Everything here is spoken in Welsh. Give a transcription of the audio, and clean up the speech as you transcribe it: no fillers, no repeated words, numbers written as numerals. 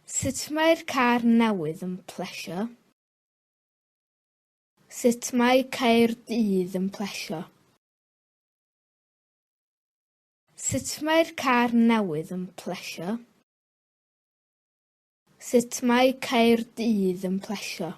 Sut mae'r car newydd yn plesio? Sut mae Caerdydd yn plesio? Sut mae'r car newydd yn plesio? Sut mae Caerdydd yn plesio?